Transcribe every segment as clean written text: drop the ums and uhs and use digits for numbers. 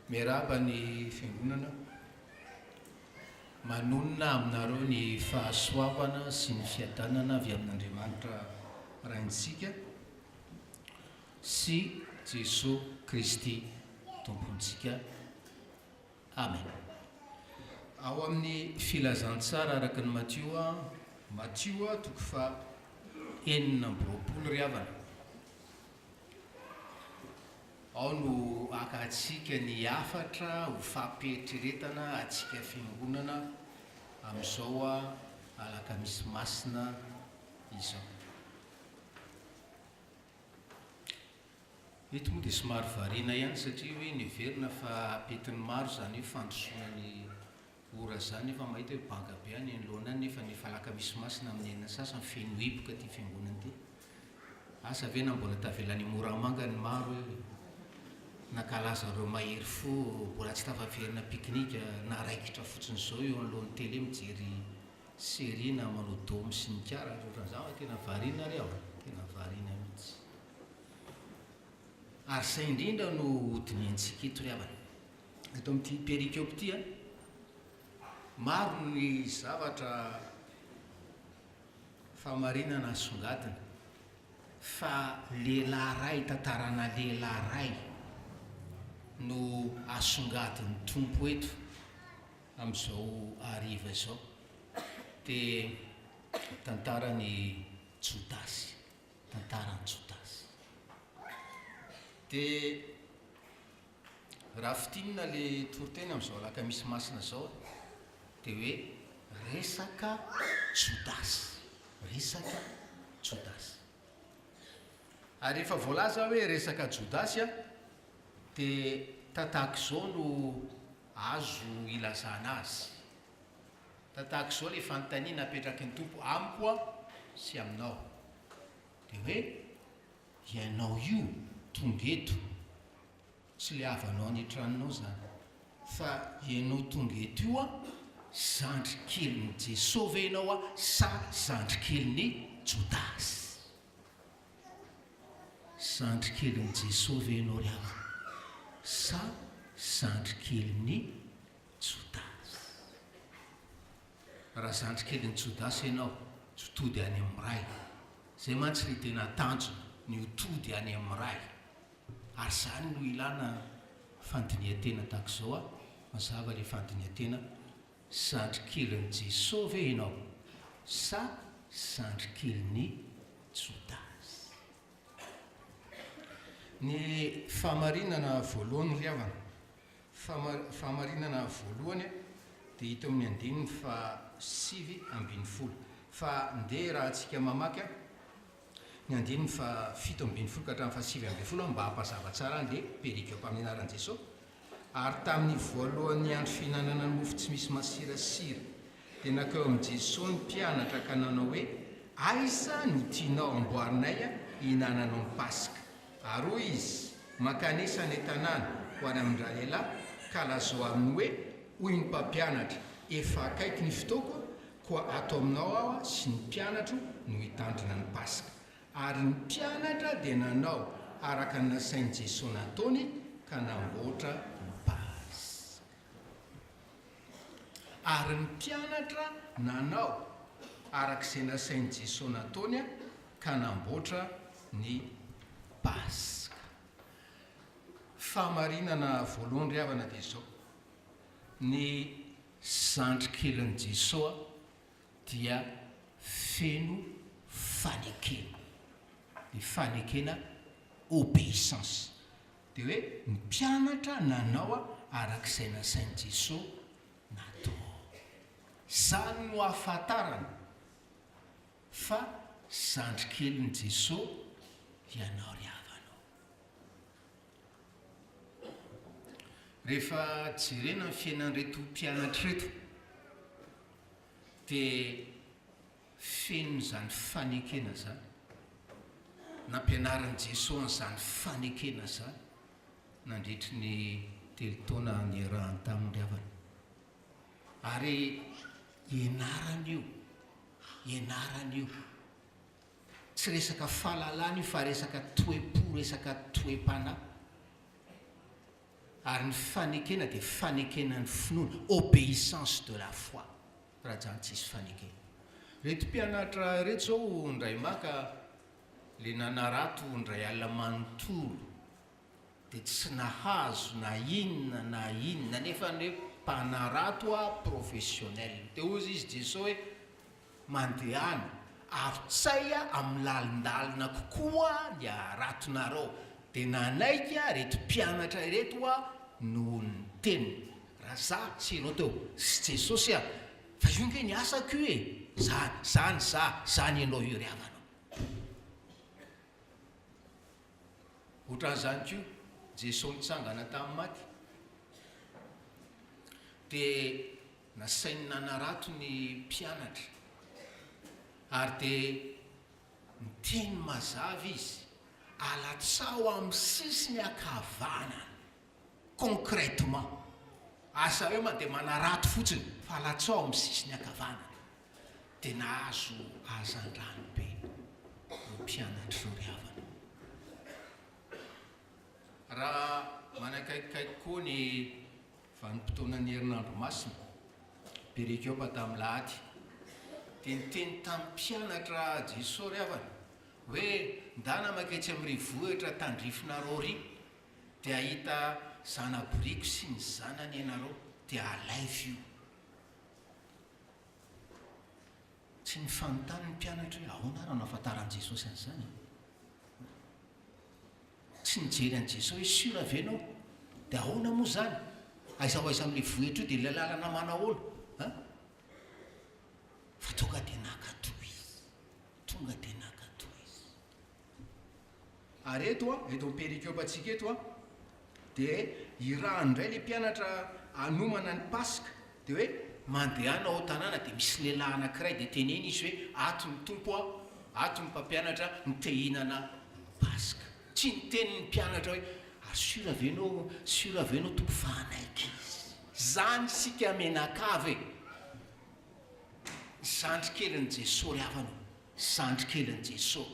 Miarahaba ny Fiangonana. Manonona aminareo ny fahasoavana sy ny fiadanana avy amin'Andriamanitra Raintsika sy Jesoa Kristy Tompontsika. Amen. Ao amin'ny Filazantsara araka ny Matio, Matio toko faha 26 ry havana. Ao no hakantsika ny hafatra ho fampieritreretana antsika Fiangonana amin'izao Alakamisy Masina izao. Eto moa dia somary variana ihany satria hoe neverina fa ampetin'ny maro izany hoe fandrosoana ny Ora zany nefa mahita hoe banga be any anoloana any nefa ny efa alakamisy masina amin'ny enina sasany feno hiboka ity fiangonana ity. Asa ve na mbola tavela any Moramanga ny maro hoe nankalaza ireo mahery fo mbola tsy tafaverina pique-nique na raikitra fotsiny izao eo anoloan'ny télé mijery série na manao domy sy ny kara ohatran'izany fa tena variana re aho tena variana mihitsy. Ary izay indrindra no hodinihantsika eto ry havana. Eto amin'ity perikope ity an, maro ny zavatra fahamarinana asongadina fa lehilahy iray, tantarana lehilahy iray no asongadin'ny Tompo eto amin'izao hariva izao, dia tantaran'i Jodasy, tantaran'i Jodasy. Dia Raha fintinina le toriteny amin'izao alakamisy masina izao dia hoe resaka Jodasy, resaka Jodasy. Ary rehefa voalaza hoe resaka Jodasy dia tatahak'izao no azo ilazana azy. Tatahak'izao le fanontaniana apetraky ny Tompo amiko sy aminao. Dia hoe ianao io tonga eto Tsy le havanao any an-tranonao zany fa ianao tonga eto io an, zandry kelin'i Jesoa ve ianao an sa zandry kelin'i Jodasy? Zandry kelin'i Jesoa ve ianao ry havana sa zandry kelin'i Jodasy? Raha zandry kelin'i Jodasy ianao, tsy ho tody any amin'ny Ray. Zay mantsy le tena tanjona, ny ho tody any amin'ny Ray. Ary izany no ilana fandinihan-tena tahaka izao a, mazava ilay fandinihan-tena, zandry kelin'i Jesoa ve ianao sa zandry kelin'i Jodasy? Ny fahamarinana voalohany ry havana, fahamarinana voalohany dia hita ao amin'ny andininy faha 19. Fa ndeha raha antsika mamaky a, Ny andininy faha 17 ka hatramin'ny faha 19 mba hampazava tsara an'ilay perikopa amin'ny anaran'i Jesoa. Ary tamin'ny voalohan'ny andro fihinanana ny mofo tsy misy masirasira, dia nankeo amin'i Jesoa ny mpianatra ka nanao hoe, Aiza no tianao hamboarinay hihinananao ny Paska? Ary hoy Izy, Mankanesa any an-tanàna, ho any amin-dralehilahy, ka lazao aminy hoe, Hoy ny Mpampianatra, Efa akaiky ny fotoako, Koa ato aminao aho sy ny mpianatro no hitandrina ny Paska. Ary ny mpianatra dia nanao araka ny nasain'i Jesoa nataony ka namboatra ny Paska. Ary ny mpianatra nanao araka izay nasain'i Jesoa nataony ka namboatra ny Paska. Fahamarinana voalohany ry havana dia izao, ny zandry kelin'i Jesoa dia feno fanekena. Ny fanekena obéissance. Dia hoe ny mpianatra nanao araka izay nasain'i Jesoa natao. Izany no ahafantarana fa zandry kelin'i Jesoa ianao ry havana ô. Rehefa jerena ny fiainan'ireto mpianatra ireto dia fenon'izany fanekena izany. Nampianarin'i Jesoa an'izany fanekena izany nandritry ny telo taona niarahany taminy ry havana. Ary ianarana io, ianarana io. Tsy resaka fahalalana io fa resaka toe-po, resaka toe-panahy. Ary ny fanekena dia fanekena ny finoana, obéissance de la foi. Raha izany tsisy fanekena. Ireto mpianatra ireto izao indray maka le nanarato indray alina manontolo dia tsy nahazo na inona na inona nefa anie mpanarato a professionnel. Dia hozy izy Jesoa hoe Mandehana ary tsay amin'ny lalindalina kokoa ny haratonareo. Dia nanaiky ireto mpianatra ireto noho ny teniny. Raha za sy ianao teo sy Jesosy a! Fa io nge ny asako io e! Zany, zany za, zany ianao io ry havana. Ohatran'izany koa Jesosy nitsangana tamin'ny maty dia Nasainy nanarato ny mpianatra, ary dia niteny mazava izy, Alatsaho amin'ny sisiny ankavanana. Concrètement. Aza hoe mandeha manarato fotsiny, fa alatsaho amin'ny sisiny ankavanana. Dia nahazo hazandrano be ireo mpianatra ireo ry havana. Raha manakaikikaiky koa ny Vanim-potoanan'ny Herinandro Masina, Perikopa tamin'ny Lahady, dia niteny tamin'ny mpianatra Jesoa ry havana, hoe, Ndana manketsy amin'ny rivohitra tandrifinareo ry, dia hahita zana-boriky sy ny zanany ianareo, dia alaivo io. Tsy nifanontany ny mpianatra hoe ahoana ary no nahafantaran'i Jesosy an'izany? Tsy nijery an'i Jesoa hoe sûr ve ianao? Dia ahoana moa izany? Aiza ho aiza amin'ilay vohitra io dia ilay lalana manahoana? An? Fa tonga dia nankatò izy. Tonga dia nankatò izy. Ary eto an, eto amin'ny perikopantsika eto an, dia irahany indray ilay mpianatra hanomana ny Paska. Dia hoe mandehana ao an-tanàna dia misy lehilahy anankiray dia teneno izy hoe ato ny Tompo an, ato ny mpampianatra ny te hihinana ny Paska. Tsy niteny ny mpianatra hoe ary sûr ve ianao, sûr ve ianao Tompo fa hanaiky izy. Izany isika mianakavy e! Zandry kelin'i Jesoa ry havana o, zandry kelin'i Jesoa,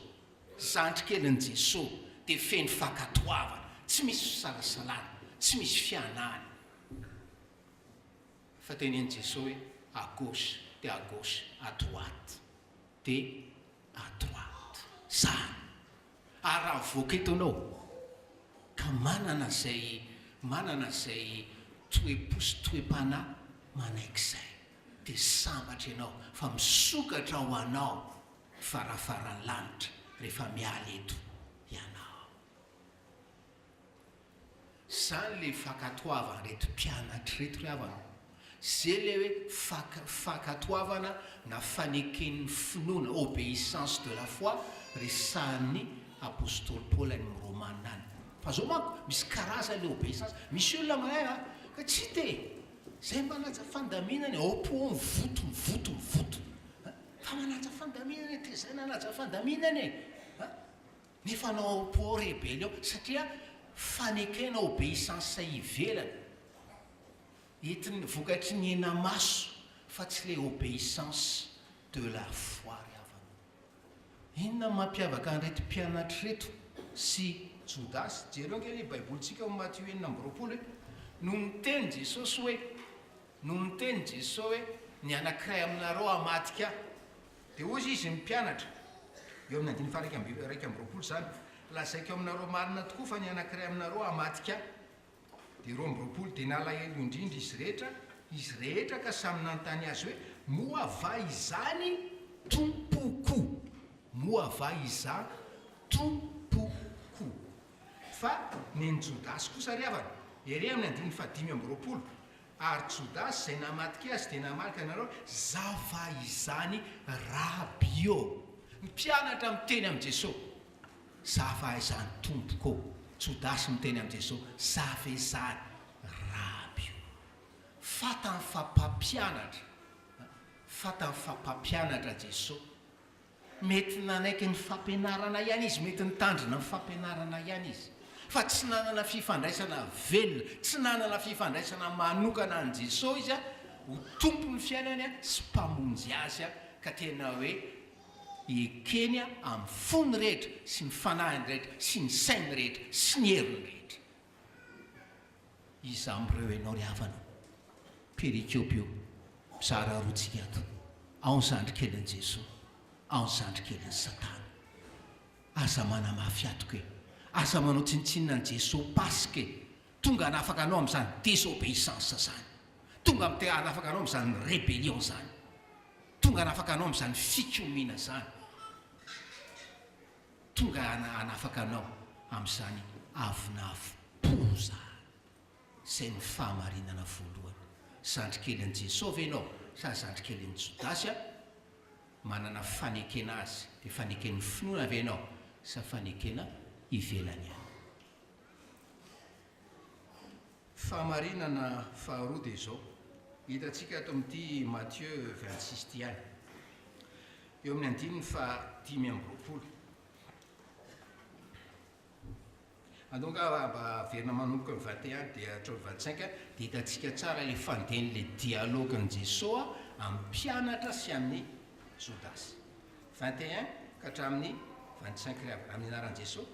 zandry kelin'i Jesoa dia feno fankatoavana, tsy misy fisalasalana, tsy misy fihanahana. Fa tenenin'i Jesoa hoe à gauche dia à gauche, à droite dia à droite. Zany. Ary raha mivoaka eto ianao ka manana izay manana izay toe-po sy toe-panahy manaiky izay dia sambatra ianao fa misokatra ho anao ny farafaran'ny lanitra rehefa miala eto ianao. Zany le fankatoavan'ireto mpianatra ireto ry havana o! Ze le hoe fak fankatoavana na faneken'ny finoana, obéissance de la foi, resahan'ny apostoly Paoly any amin'ny Romana any. Fa zao manko, misy karazany le obéissance, misy olona mahay a! Ka tsy hita e! Zay manaja fandaminana e, ao am-po ao mivoto, mivoto, mivoto. Fa manaja fandaminana e, tezaina hanaja fandaminana e! Nefa anao ao am-po ao rebellion satria fanekena obéissance ivelany entin'ny vokatry ny hena-maso fa tsy ilay obéissance de la foi ry havana o. Inona no mampiavaka an'ireto mpianatra ireto sy Jodasy? Jereo ange ilay baibolintsika ao Matio 26 e. No niteny Jesosy hoe, no niteny Jesosy hoe ny anankiray aminareo hamadika ahy. Dia hozy izy ny mpianatra, eo amin'ny andininy faha 21 izany, Lazaiko aminareo marina tokoa fa ny anankiray aminareo hamadika ahy. Dia 22, dia nalahelo indrindra izy rehetra, izy rehetra ka samy nanontany azy hoe, Moa va izany Tompoko? Moa va izaho Tompoko? Fa nen'i Jodasy kosa ry havana, ery amin'ny andininy faha 25, Ary Jodasy izay namadika azy dia namaly ka nanao hoe, Izaho va izany Raby ô? Ny mpianatra miteny amin'i Jesoa, Izaho va izany Tompoko ô? Jodasy miteny amin'i Jesoa, Izaho ve izany Raby ô? Fantany fa mpampianatra, fantany fa mpampianatra Jesoa. Mety nanaiky ny fampianarana ihany izy, mety nitandrina ny fampianarana ihany izy, fa tsy nanana fifandraisana velona, tsy nanana fifandraisana manokana an'i Jesosy izy ho Tompon'ny fiainany sy Mpamonjy azy, ka tena hoe ekeny amin'ny fony rehetra sy ny fanahiny rehetra sy ny sainy rehetra sy ny heriny rehetra. Iza amin'ireo ianao ry havana o? Perikope o, mizara roa tsika ato. Ao ny zandry kelin'i Jesoa, ao ny zandry kelin'i Satana. Aza manamafy hatoka e. Aza manao tsinontsinona an'i Jesoa Paska e. Tonga hanafaka anao amin'izany désobéissance izany. Tonga te hanafaka anao amin'izany rébellion izany. Tonga hanafaka anao amin'izany fikomiana izany. Tonga hanafaka anao amin'izany avonavom-po izany. Izay no fahamarinana voalohany. Zandry kelin'i Jesoa ve ianao sa zandry kelin'i Jodasy a? Manana fanekena azy dia faneken'ny finoana ve ianao sa fanekena ivelany ihany? Fahamarinana faharoa dia izao, hitantsika ato amin'ity Matthieu 26 ity ihany, eo amin'ny andininy faha 25. Andao angaha mba averina manomboka ny 21 dia hatreo 25 dia hitantsika tsara ilay fandehan'ilay dialogue-n'i Jesoa amin'ny mpianatra sy amin'i Jodasy. 21 ka hatramin'ny 25 ry havana, amin'ny anaran'i Jesoa.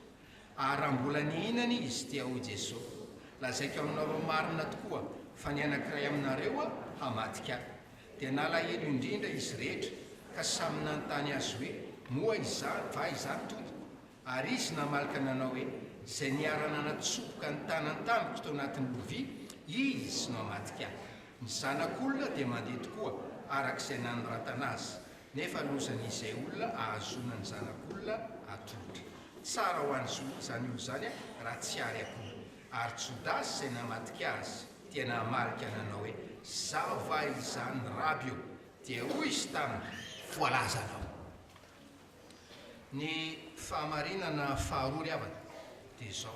Ary raha mbola nihinana izy dia hoy Jesoa, Lazaiko aminareo marina tokoa fa ny anankiray aminareo hamadika Ahy. Dia nalahelo indrindra izy rehetra ka samy nanontany Azy hoe, Moa izaho va izany, Tompoko? Ary izy namaly ka nanao hoe, Izay niara-nanatsoboka ny tanany tamiko tao anatin'ny lovia, izy no hamadika ahy. Ny Zanak'olona dia mandeha tokoa araka izay nanoratana azy, nefa lozan'izay olona ahazoana ny Zanak'olona atolotra. Tsara ho an'izany olona izany raha tsy ary akory. Ary Jodasy izay namadika azy dia namaly ka nanao hoe, Izaho va izany, Raby ô? Dia hoy izy taminy, Voalazanao. Ny fahamarinana faharoa ry havana dia izao,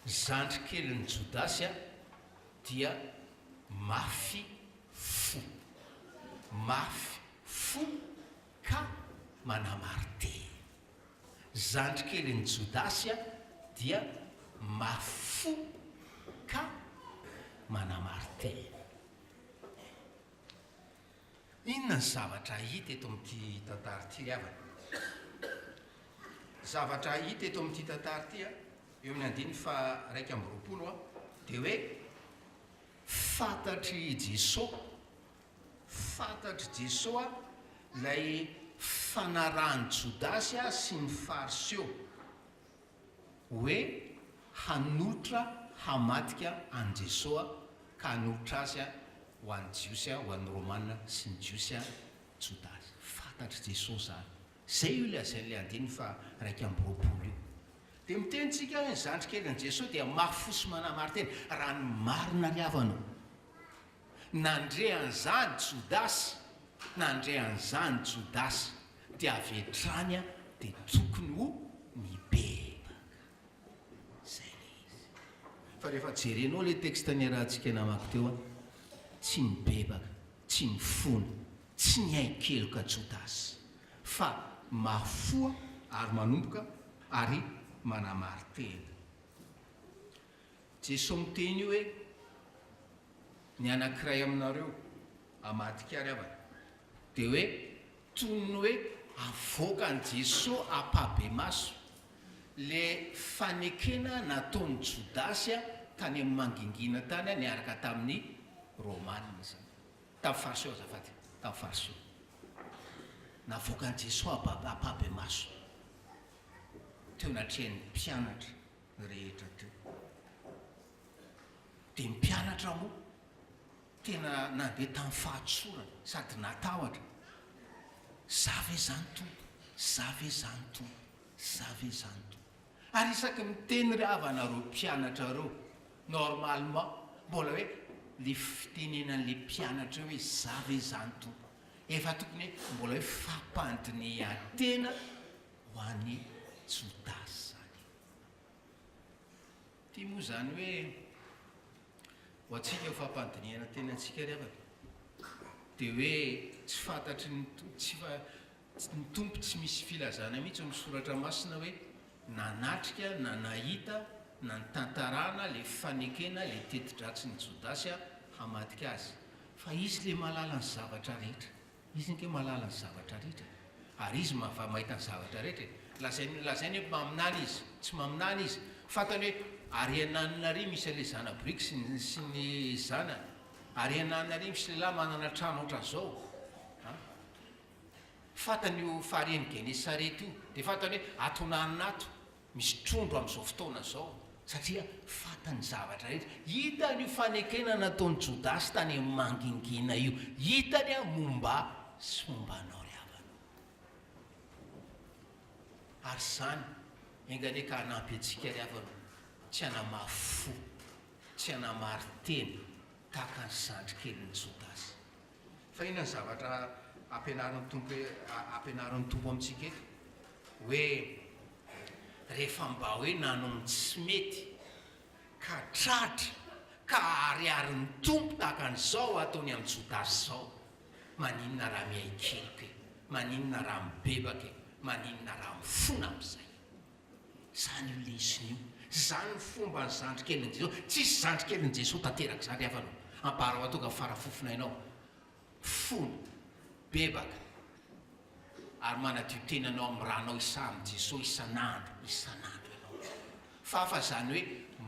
zandry kelin'i Jodasy dia mafy fo, mafy fo ka manamari-tena. Zandry kelin'i Jodasy dia mafy fo ka manamari-tena. Inona ny zavatra hita eto amin'ity tantara ity ry havana? Zavatra hita eto amin'ity tantara ity, eo amin'ny andininy faha-21, dia hoe fantatr'i Jesoa, fantatr'i Jesoa ilay fanarahan'i Jodasy sy ny Fariseo. Hoe hanolotra hamadika an'i Jesoa ka hanolotra Azy ho an'ny Jiosy, ho an'ny Romana sy ny Jiosy, Jodasy. Fantatr'i Jesoa izany. Izay io lazain'ilay andininy faha 21 io. Dia miteny tsika hoe ny zandry kelin'i Jesoa dia mafy fo sy manamari-tena. Raha ny marina ry havana ô. Nandre an'izany Jodasy, nandre an'izany Jodasy, dia avy hatrany dia tokony ho nibebaka. Izay ilay izy. Fa rehefa jerenao ilay texte niarahantsika namaky teo an, tsy nibebaka, tsy nifona, tsy niaiky-keloka Jodasy, fa mahafoha ary manomboka ary manamari-tena. Jesoa miteny io hoe, Ny anankiray aminareo hamadika ary havana. Dia hoe toy ny hoe avoakan'i Jesoa ampahibemaso le fanekena nataon'i Jodasy tany amin'ny mangingina tany niaraka tamin'ny Romana izany. Tamin'ny Fariseo azafady, tamin'ny Fariseo. Navoakan'i Jesoa ampahibemaso teo anatrehan'ny mpianatra rehetra teo. Dia ny mpianatra moa tena nandeha tamin'ny fahatsorana sady natahotra, Za ve izany Tompo? Za ve izany Tompo? Za ve izany Tompo? Ary isaky ny miteny ry havana ireo mpianatra ireo, normalement mbola hoe le fitenenan'le mpianatra eo hoe za ve izany Tompo? Efa tokony hoe mbola hoe fampandinihan-tena ho an'i Jodasy izany. Ity moa izany hoe ho antsika ho fampandinihana tena antsika ry havana dia hoe tsy fantatry ny tsy fa ny Tompo tsy misy filazana mihitsy ao amin'ny soratra masina hoe nanatrika na nahita na nitantarana ilay fanekena ilay teti-dratsin'i Jodasy hamadika azy fa izy ilay mahalala ny zavatra rehetra. Izy ange mahalala ny zavatra rehetra e! Ary izy mahita ny zavatra rehetra e! Lazainy, lazainy hoe maminany izy, tsy maminany izy. Fantany hoe Ary ananona ary misy an'ilay zana-boriky sy ny sy ny zanany. Ary ananona ary misy lehilahy manana trano ohatran'izao. An! Fantany io farihin'i Genesareta io. Dia fantany hoe ato ananona ato misy trondro amin'izao fotoana izao. Satria fantany ny zavatra rehetra. Hitany io fanekena nataon'i Jodasy tany amin'ny mangingina io. Hitany momba ahy sy momba anao ry havana. Ary izany, enga anie ka hanampy antsika ry havana, tsy hanamafy fo, tsy hanamari-tena tahaka ny zandry kelin'i Jodasy. Fa inona ny zavatra ampianarin'ny Tompo ampianarin'ny Tompo amintsika eto? Hoe rehefa mba hoe nanao ny tsy mety ka tratra ka ahariharin'ny Tompo tahaka an'izao ataony amin'i Jodasy izao, Maninona raha miaiky heloka e? Maninona raha mibebaka e? Maninona raha mifona amin'izay? Izany io lesona io. Izany ny fomban'ny zandrikelin'i Jesoa. Tsisy zandrikelin'i Jesoa tanteraka izany ry havana ô. Ambarao tonga fara-fofonainao. Mifona, bebaka, ary manadio tenanao amin'ny rànao isa amin'i Jesoa isan'andro, isan'andro ianao. Fa hafa izany hoe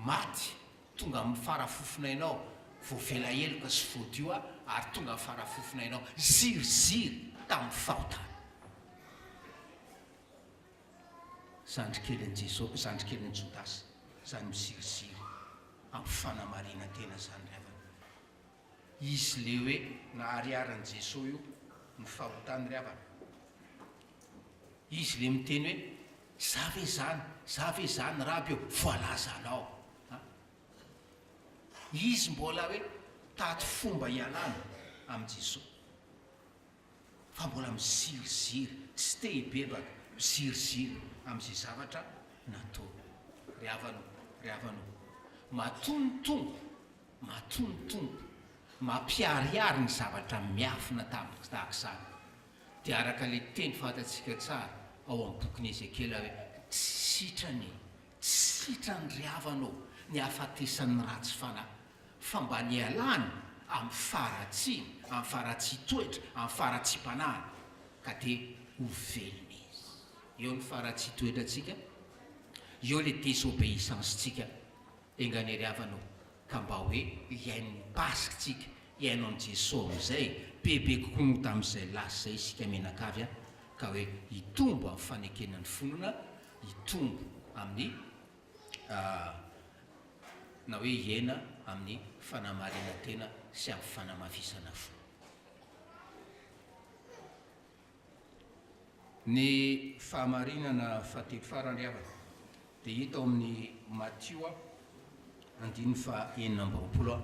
maty Tonga amin'ny fara fofonainao, voavela heloka sy voadio aho ary tonga amin'ny fara fofonainao, ziriziry tamin'ny fahotana. Zandrikelin'i Jeso, zandrikelin'i Jodasy, izany miziriziry amin'ny fanamarinan-tena izany ry havana. Izy le hoe nahariharin'i Jeso io ny fahotany ry havana. Izy le miteny hoe, za ve izany, za ve izany raby ô, voalazanao. A. Izy mbola hoe tady fomba hialana amin'i Jesoa. Fa mbola miziriziry, tsy te hibebaka, miziriziry amin'izay zavatra nataony. Ry havana ô, ry havana ô, matoa ny Tompo, matoa ny Tompo mampiharihary ny zavatra miafina tahaka izany, dia araka ilay teny fantatsika tsara ao amin'ny bokin'i Ezekiela hoe, tsy sitrany e, Tsy sitrany ry havana ô ny hahafatesan'ny ratsy fanahy, fa mba nialany amin'ny faharatsiany, amin'ny faharatsian-toetra, amin'ny faharatsiam-panahiny, ka dia ho velona izy. Eo ny faharatsian-toetrantsika, eo ilay désobéissance-tsika, enga anie ry havana ô, ka mba hoe hihaino ny Paska-tsika, hihaino an'i Jesoa amin'izay, bebe kokoa noho tamin'izay lasa izay isika mianakavy an, ka hoe hitombo amin'ny fanekena ny finoana, hitombo amin'ny na hoe hihena amin'ny fanamarinan-tena sy amin'ny fanamafisana fo. Ny fahamarinana fahatelo farany ry havana dia hita ao amin'ny Matio andininy faha 26,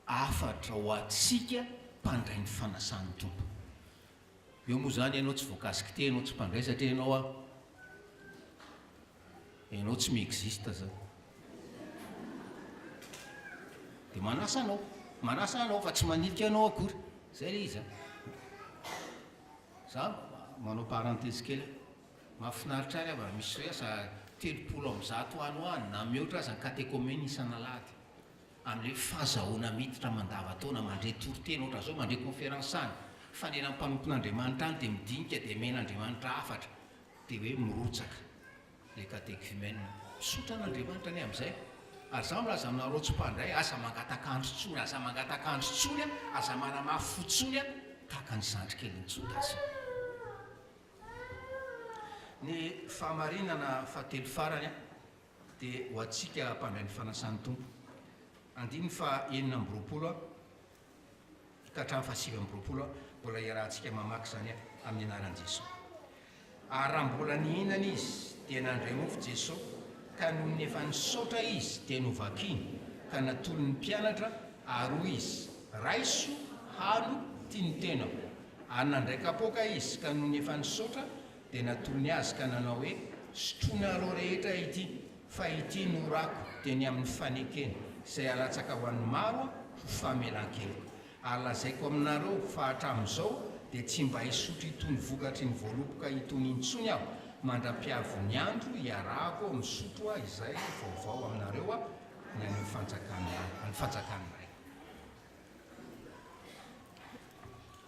hafatra ho antsika mpandray ny fanasan'ny Tompo. Eo moa zany ianao tsy voakasik'ity ianao tsy mpandray satria ianao a ianao tsy mi-existe zany. Dia manasa anao, manasa anao fa tsy manilika anao akory. Zay le izy a. Za manao parenthèse kely a. Mahafinaritra ahy raha misy hoe asa 130 any ho any na mihoatra aza ny catéchomène isan'alahady. Amin'ilay fahazahoana miditra mandavan-taona, mandre toriteny ohatran'izao, mandre conférence any, faneran'ny mpanompon'Andriamanitra any dia midinika dia omen'Andriamanitra hafatra, dia hoe mirotsaka ilay catéchumène. Misaotra an'Andriamanitra anie amin'izay. Ary izaho milaza aminareo tsy mpandray, aza mangataka andro intsony, aza mangataka andro intsony, aza manamafy fo intsony, tahaka ny zandry kelin'i Jodasy. Ny fahamarinana fahatelo farany. dia ho antsika mpandray ny fanasan'ny Tompo. Andininy faha 26 ka hatramin'ny faha 29 mbola iarahantsika mamaky izany amin'ny anaran'i Jesoa. Ary raha mbola nihinana izy dia nandray mofo Jesoa ka nony efa nisaotra izy dia novakiny ka natolony ny mpianatra ary hoy izy, Raiso, hano, tia ny tenako. Ary nandray kapoaka izy ka nony efa nisaotra Dia natolony azy ka nanao hoe, Sotroinareo rehetra ity, fa ity no rako, dia ny amin'ny fanekena, izay halatsaka ho an'ny maro ho famelan-keloka. Ary lazaiko aminareo, fa hatramin'izao dia tsy mba hisotro itony vokatry ny voaloboka itony intsony aho, mandra-piavin'ny andro hiarahako misotro izay vaovao aminareo ny any amin'ny fanjakan'ny Raiko.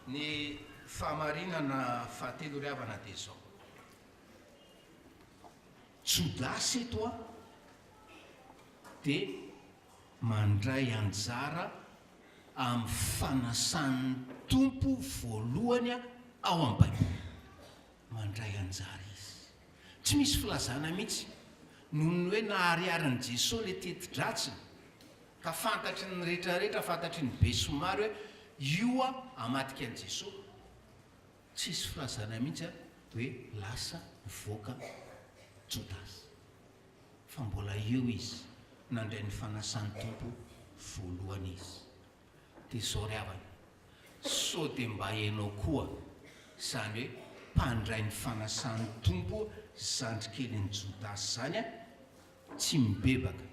Ny fahamarinana fahatelo ry havana dia izao, Jodasy eto an, dia mandray anjara amin'ny fanasan'ny Tompo voalohany ao amin'ny Baiboly. Mandray anjara izy. Tsy misy filazana mihitsy noho ny hoe nahariharin'i Jesoa ilay teti-dratsiny, ka fantatry ny rehetrarehetra, fantatry ny besinimaro hoe io hamadika an'i Jesoa. Tsisy filazana mihitsy hoe lasa nivoaka Jodasy. Fa mbola eo izy, nandray ny fanasan'ny Tompo voalohany izy. Dia izao ry havana, sao dia mba ianao koa, izany hoe mpandray ny fanasan'ny Tompo zandrikelin'i Jodasy izany an, tsy mibebaka,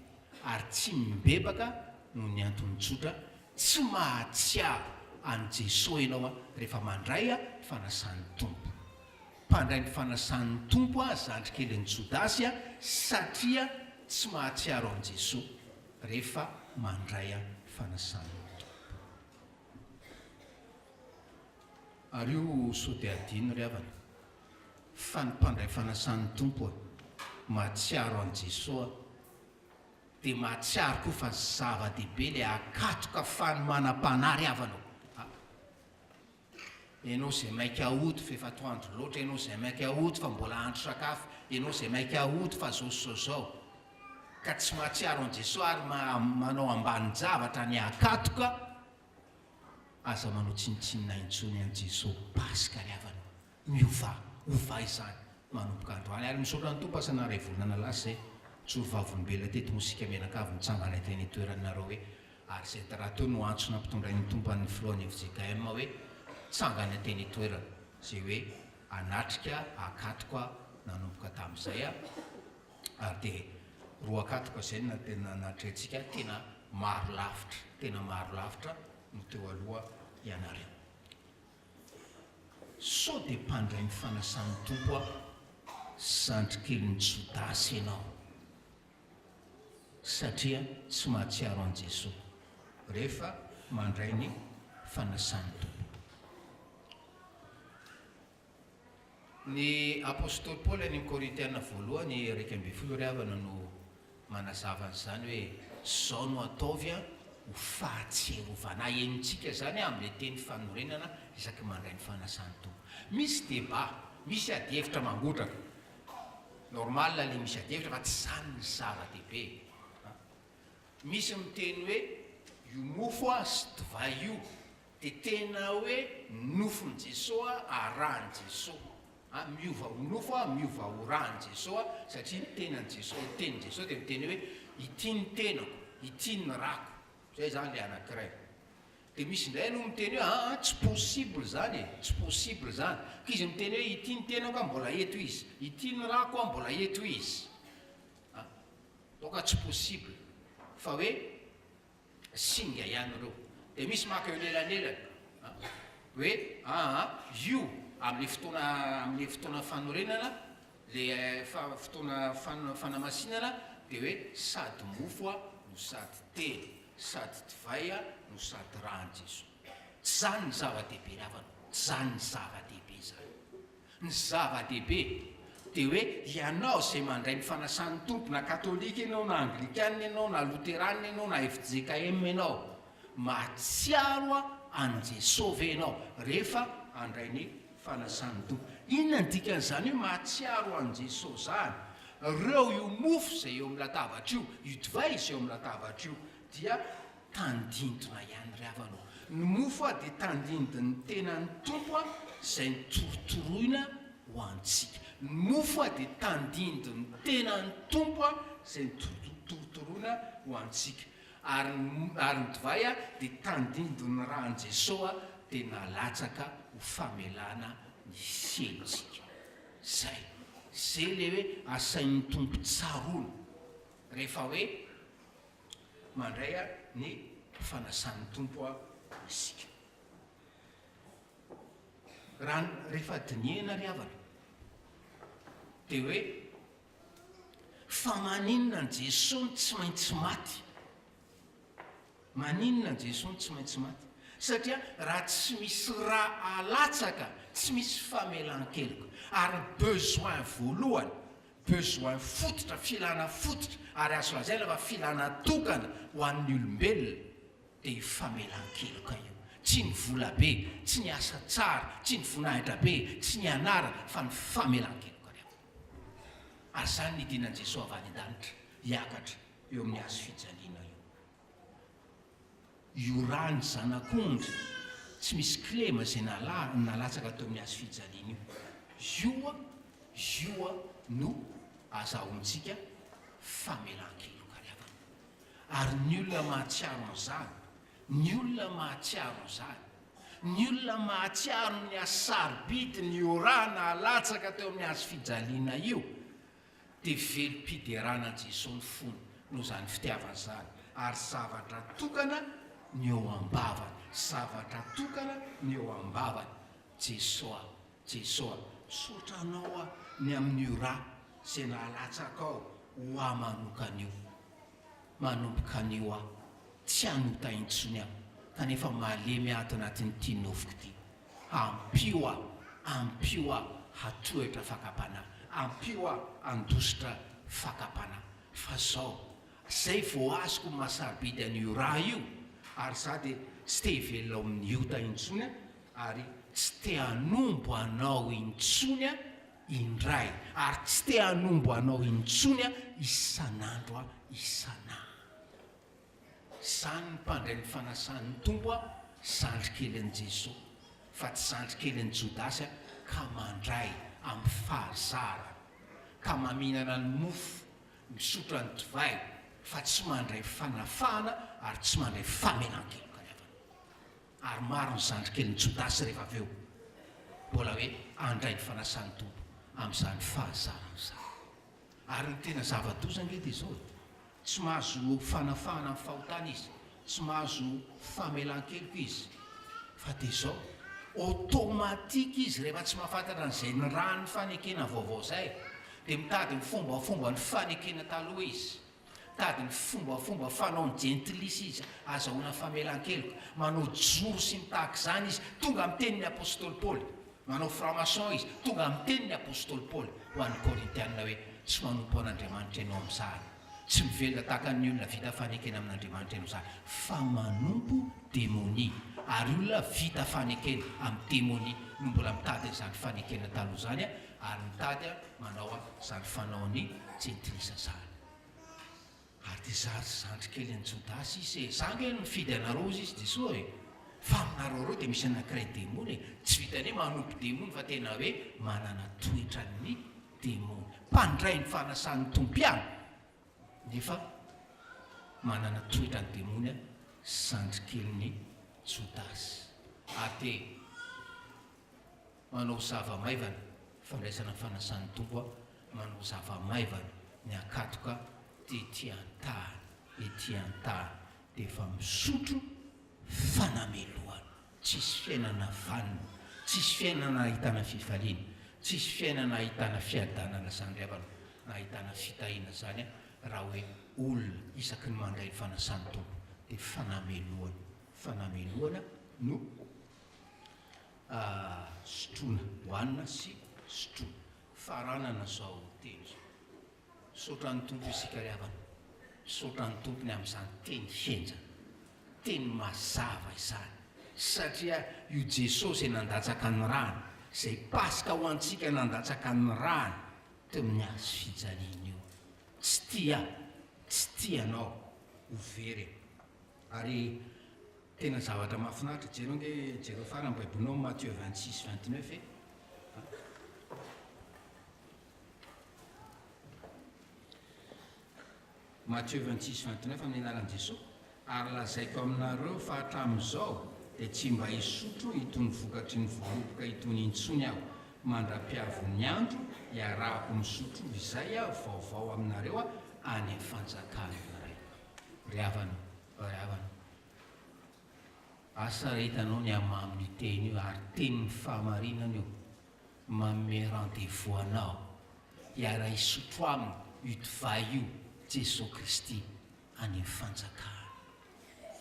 ary tsy mibebaka noho ny antony tsotra, tsy mahatsiaro an'i Jesoa ianao rehefa mandray ny fanasan'ny Tompo. Mpandray ny fanasan'ny Tompo aho zandrikelin'i Jodasy satria tsy mahatsiaro an'i Jesoa rehefa mandray ny fanasan'ny Tompo. Ary io sao dia adino ry havana fa ny mpandray fanasan'ny Tompo mahatsiaro an'i Jesoa dia mahatsiaro koa fa zava-dehibe ilay akatoka fanomanam-panahy ry havana ô. Ianao izay maika hody fa efa atoandro loatra, ianao izay maika hody fa mbola andro sakafo, ianao izay maika hody fa zao sy zao zao, ka tsy mahatsiaro an'i Jesoa ary manao ambanin-javatra ny akatoka, aza manao tsinontsinona intsony an'i Jesoa Paska ry havana. Miovà, ovà izany manomboka androany. Ary misaotra ny Tompo asa naharay volana lasa izay nijoro vavolombelona teto mosika mianakavy nitsangana teny an-toeranareo hoe ary izay rahateo no antso nampitondrain'ny Tompo an'ny filohan'ny fjkm hoe tsangana teny an-toerana izay hoe hanatrika akatoka nanomboka tamin'izay ary dia roa akatoka izay no natrehantsika tena maro lavitra tena maro lavitra no teo aloha ianareo. Sao dia mpandray ny fanasan'ny Tompo aho, zandrikelin'i Jodasy ianao, satria tsy mahatsiaro an'i Jesoa rehefa mandray ny fanasan'ny Tompo. Ny Apostoly Paoly any amin'ny Korintiana voalohany 11 ry havana no manazava an'izany hoe izao no ataovy ho fahatsiarovana ahy. Henontsika izany amin'ilay teny fanorenana isaky mandray ny fanasan'ny Tompo. Misy débat, misy adihevitra mangotraka. Normal ilay misy adihevitra fa tsy izany ny zava-dehibe. Misy miteny hoe io mofo sy divay io dia tena hoe nofon'i Jesoa arahan'i Jesoa. A, miova ho nofo a, miova ho ra an'i Jesoa, satria ny tenan'i Jesoa, ny tenin'i Jesoa dia miteny hoe, ity ny tenako, ity ny rako. Zay zany le anankiray. Dia misy indray aloha miteny hoe, aa, tsy possible zany e, tsy possible zany. Ka izy miteny hoe, ity ny tenako a, mbola eto izy, ity ny rako a, mbola eto izy. A, donc tsy possible. Fa hoe, singa ihany ireo. Dia misy maka eo anelanelany hoe aa io amin'ilay fotoana amin'ilay fotoana fanorenana, ilay fotoana fanamasinana dia hoe sady mofo no sady teny, sady divay no sady rà an'i Jesoa. Tsy izany ny zava-dehibe ry havana, tsy izany ny zava-dehibe izany. Ny zava-dehibe dia hoe ianao izay mandray ny fanasan'ny Tompo, na katolika ianao, na anglikana ianao, na loterana ianao, na fjkm ianao, mahatsiaro an'i Jesoa ve ianao rehefa handray ny fanasan'ny Tompo? Inona ny dikan'izany hoe mahatsiaro an'i Jesoa izany? Ireo io mofo izay eo amin'ny latabatra io, io divay izay eo amin'ny latabatra io dia Tandindona ihany ry havana ô. Ny mofo a dia tandindon'ny tenan'ny Tompo a izay notorotoroina ho antsika. Ny mofo a dia tandindon'ny tenan'ny Tompo a izay notorotoroina ho antsika. Ary ny ary ny divay a dia tandindon'ny ran'i Jesoa dia nalatsaka ho famelana ny helotsika. Zay. Zay le hoe asain'ny Tompo tsaroana rehefa hoe. Mandray ny fanasan'ny Tompo isika. Raha rehefa dinihina ry havana dia hoe fa maninona an'i Jesoa no tsy maintsy maty? Maninona an'i Jesoa no tsy maintsy maty? Satria raha tsy misy ra alatsaka tsy misy famelan-keloka. Ary ny besoin voalohany. Besoin fototra, filana fototra, ary azo lazaina fa filana tokana ho an'ny olombelona dia io famelan-keloka io. Tsy ny vola be, tsy ny asa tsara, tsy ny voninahitra be, tsy ny anarana fa ny famelan-keloka ry havana. Ary izany nidinan'i Jesoa avy any an-danitra hiakatra eo amin'ny hazo fijaliana io. Io rà ny zanak'ondry tsy misy kilema izay nalà nalatsaka teo amin'ny hazo fijaliana io. Io io no azahoantsika famelan-keloka ry havana. Ary ny olona mahatsiaro an'izany, ny olona mahatsiaro an'izany, ny olona mahatsiaro ny hasarobidin'io io rà nalatsaka teo amin'ny hazo fijaliana io, dia velom-piderana an'i Jesoa ny fony noho izany fitiavany izany, ary zavatra tokana ny eo am-bavany, zavatra tokana ny eo am-bavany, Jesoa, Jesoa, misaotra Anao aho ny amin'io rà izay nalatsakao ho ahy manokana io, manomboka anio aho tsy hanota intsony aho, kanefa malemy aho ato anatin'ity nofoko ity. Ampio aho, ampio aho hatohitra fakam-panahy, ampio aho handositra fakam-panahy. Fa zao, zay vao azoko ny maha-sarobidy an'io rà io, ary za dia tsy te hivelona ao amin'ny ota intsony ary tsy te hanombo anao intsony indray, ary tsy te hanombo anao intsony isan'andro aho isan'andro. Zany ny mpandray ny fanasan'ny Tompo a zandry kely an'i Jesoa fa tsy zandry kely an'i Jodasy a ka mandray amin'ny fahazarana ka maminana ny mofo misotro ny divay fa tsy mandray fanafahana ary tsy mandray famelan-keloka ry havana ary maro ny zandry kelin'i Jodasy rehefa avy eo mbola hoe handray ny fanasan'ny Tompo amin'izany fahazarana izany. Ary ny tena zava-doza ange dia izao e, tsy mahazo fanafahana amin'ny fahotana izy, tsy mahazo famelan-keloka izy, fa dia izao, automatique izy rehefa tsy mahafantatra an'izay nirahan'ny fanekena vaovao izay, dia mitady ny fombafomban'ny fanekena taloha izy, mitady ny fombafomba fanaon'ny jentilisa izy azahoana famelan-keloka, manao joro sy ny tahaka izany izy, tonga amin'ny tenin'ny apostoly Paoly. Manao franc-maçon izy. Tonga miteny ny apostoly Paoly ho an'ny Korintiana hoe, Tsy manompo an'Andriamanitra ianao amin'izany. Tsy mivelona tahaka ny olona vita fanekena amin'Andriamanitra ianao izany, fa manompo demonia. Ary olona vita fanekena amin'ny demonia no mbola mitady an'izany fanekena taloha izany, ary mitady manao izany fanaon'ny jentilisa izany. Ary dia zary zandry kely an'i Jodasy izy e! Za ange no nifidy anareo hozy izy Jesoa e! Fa aminareo reo dia misy anankiray demony e! Tsy vitan'ny hoe manompo demony fa tena hoe manana toetran'ny demony. Mpandray ny fanasan'ny Tompo ihany nefa manana toetran'ny demony zandry kelin'i Jodasy. Ary dia. Manao zava-maivana, fandraisana ny fanasan'ny Tompo aho, manao zava-maivana ny akatoka dia ety an-tany, ety an-tany dia efa misotro fanamelohana. Tsisy fiainana vanona, tsisy fiainana ahitana fifaliana, tsisy fiainana ahitana fiadanana izany ry havana, na ahitana fitahiana izany raha hoe olona isaky ny mandray ny fanasan'ny Tompo dia fanamelohana, fanamelohana no. Sotroina, hohanina sy sotroina. Faranana izao teny izao. Misaotra ny Tompo isika ry havana. Misaotra ny Tompo ny amin'izany teny henjana, teny mazava izany. Satria io Jesosy izay nandatsaka ny rany, izay Paska ho antsika nandatsaka ny rany teo amin'ny hazo fijaliana io, tsy tia ahy, tsy tia anao ho very e. Ary Tena zavatra mahafinaritra, jereo ange, jereo farany baibolinao Matthieu 26, 29 e. Matthieu 26, 29 amin'ny anaran'i Jesoa, ary lazaiko aminareo fa hatramin'izao dia tsy mba hisotro itony vokatry ny voaloboka itony intsony aho, mandra-piavin'ny andro hiarahako misotro izay vaovao aminareo any amin'ny fanjakan'ny Raiko. Ry havana, ry havana. Asa raha hitanao ny hamamin'io teny io ary tenin'ny fahamarinana io, manome rendez-vous anao hiara-hisotro aminy io divay io Jesoa Kristy any amin'ny fanjakany.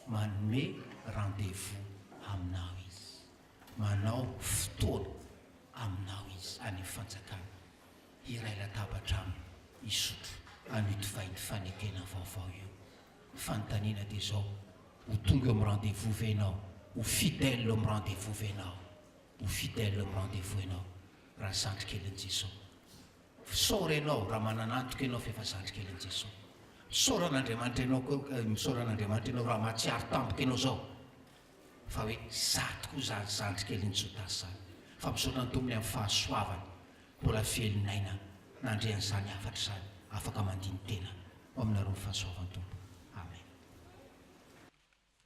Manome rendez-vous aminao Izy. Manao fotoana aminao Izy any amin'ny fanjakany. Hiray latabatra aminy. hisotro an'io divain'ny fanekena vaovao io. Ny fanontaniana dia izao, ho tonga eo amin'ny rendez-vous ve ianao? Ho fidèle eo amin'ny rendez-vous ve ianao? Ho fidèle eo amin'ny rendez-vous ianao raha zandry kelin'i Jesoa. Misaora ianao raha manana antoka ianao fa efa zandry kelin'i Jesoa. Misaora an'Andriamanitra ianao koa, misaora an'Andriamanitra ianao raha mahatsiaro tampoka ianao izao fa hoe za tokoa izany zandry kelin'i Jodasy izany. Fa misaotra ny Tompo ny amin'ny fahasoavany mbola velon'aina nandre an'izany hafatra izany, afaka mandini-tena ho aminareo ny fahasoavan'ny Tompo.